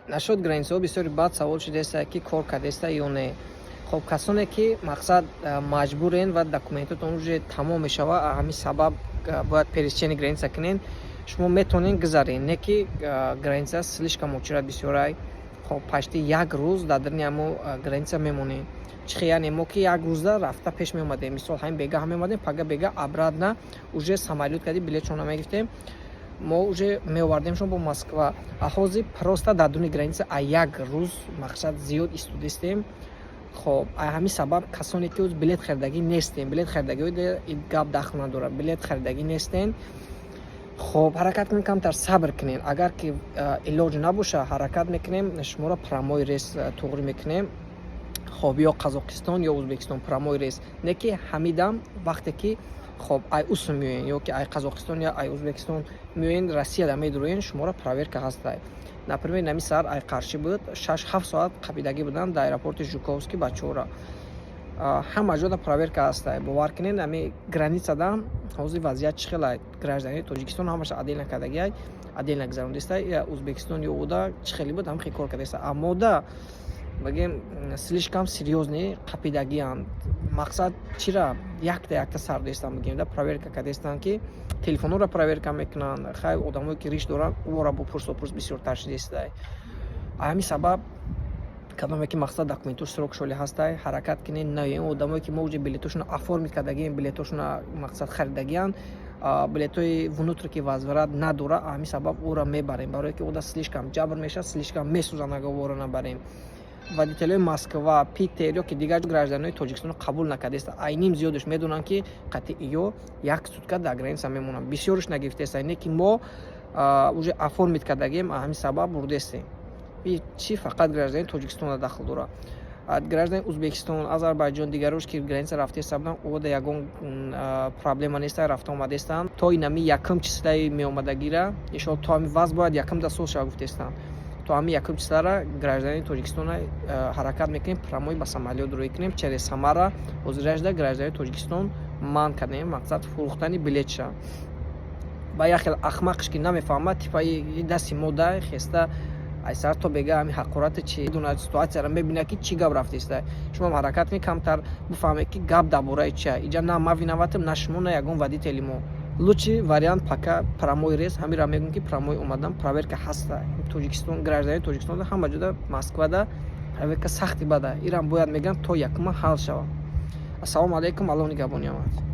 Насчёт границаҳо бисёри бад савол шудааст, ки кор кардааста ё не. Хоб, касоне ки, мақсад, маҷбурен ва документотон уже тамом мешава, ҳамин сабаб бояд пересечение граница кунен, шумо метавонед гузарен, не ки граница слишком очередь бисёрай. Хоб, почти як рӯз дар даруни ҳамо граница мемонем. Чӣ хел? Яъне мо ки як рӯза рафта пеш меомадем, мисол, ҳамин бегаҳ меомадем, пага бега обратно уже самолёт кардем, билетшона мегирифтем, мо уже меовардемшон бо Москва. А ҳозир просто дар дуни граница а як рӯз, мақсад, зиёд истодистем. Хоб, ҳамин сабаб касоне ки билет харидагӣ нестем, билет харидагӣ гап дахл надорад, билет харидагӣ нестем, хоб, ҳаракат кунем, камтар сабр кунем. Агар ки илоҷ набоша, ҳаракат мекунем, шуморо прямой рейс туғрӣ мекунем. Хоб, ё Қазоқистон, ё Ӯзбекистон прямой рейс, не ки ҳамидам вақте ки, хоб, ай усу меоен ё ки ай Қазоқистон ё ай Ӯзбекистон меоен, Россияда медуроен, шуморо проверка ҳастай. Например, нами саҳар ай Қаршӣ буд, 6-7 соат қапидагӣ будам дар аэропорти Жуковский. Бачаҳора, ҳама ҷода проверка ҳастай, бовар кунед. Ами границада ҳозир вазъият чӣ хелай? Гражданини Тоҷикистон ҳамаша отдельно кардагиай, отдельно гузарондистай. Ӯзбекистон ё уда чӣ хеле буд, ҳам хел кор кардааста. Аммо да багем, слишком серьёзный қапидагианд. Мақсад, чира якта якта сар дестан, бигем, да проверка кардестанд, ки телефонҳоро проверка мекунанд. Хай, одамое ки риш доранд, ӯро бо пурсопурс бисёртар шудестай. Ҳамин сабаб кадоме ки, мақсад, документош срок шоли ҳастай, ҳаракат кунед, наёем. Одамое ки мо уже билетошона оформить кардагием, билетошона, мақсад, харидагианд, билетҳои внутренний ки возврат надора, ҳамин сабаб ӯро мебарем, барое ки ода слишком ҷабр мешавад, слишком месӯзанд, агар ӯро набарем. Водителои Москва, Питер ё ки дигар гражданои Тоҷикистонро қабул накардааст. Айним зиёдаш медонанд, ки қатъи ё як сутка дар граница мемонанд. Бисёрш нагирифтааст, не ки мо уже оформить кардагием, ҳамин сабаб бурдестем. Чи фақат гражданини Тоҷикистонро дахл дорад. Гражданини Узбекистон, Озарбойҷон, дигарош ки граница рафтеста буданд, ода ягон проблема неста, рафта омадестанд. То инами якум числаи меомадагира, иншоалло, то ҳами вазъ бояд якум да сол шава гуфтестанд, то ҳами якум числара гражданини Тоҷикистона ҳаракат мекунем, прямой ба самолёт рӯй кунем через Самара. Ҳозиражда гражданини Тоҷикистон манъ кардем, мақсад, фурӯхтани билетша. Ба як хел ахмақш ки намефаҳмад, типаи дасти мо да хеста ай сар то бега ҳами ҳақорати чи дунад, ситуатсияро мебинад, ки чӣ гап рафтеста. Шумоам ҳаракат кунед, камтар бифаҳмед, ки гап дар бораи чия. Иҷа на ма виноватым, на шумо, на ягон водители мо. Лучший вариант пока прямой рейс. Ҳамира мегӯм, ки прямой омадан проверка ҳаста. Тоҷикистон, гражданини Тоҷикистон ҳама ҷода, Москвада проверка сахти бада. Ирам бояд, мегӯям, то якума ҳал шавад. Ассалому алайкум, Аллоҳ нигаҳбони омад.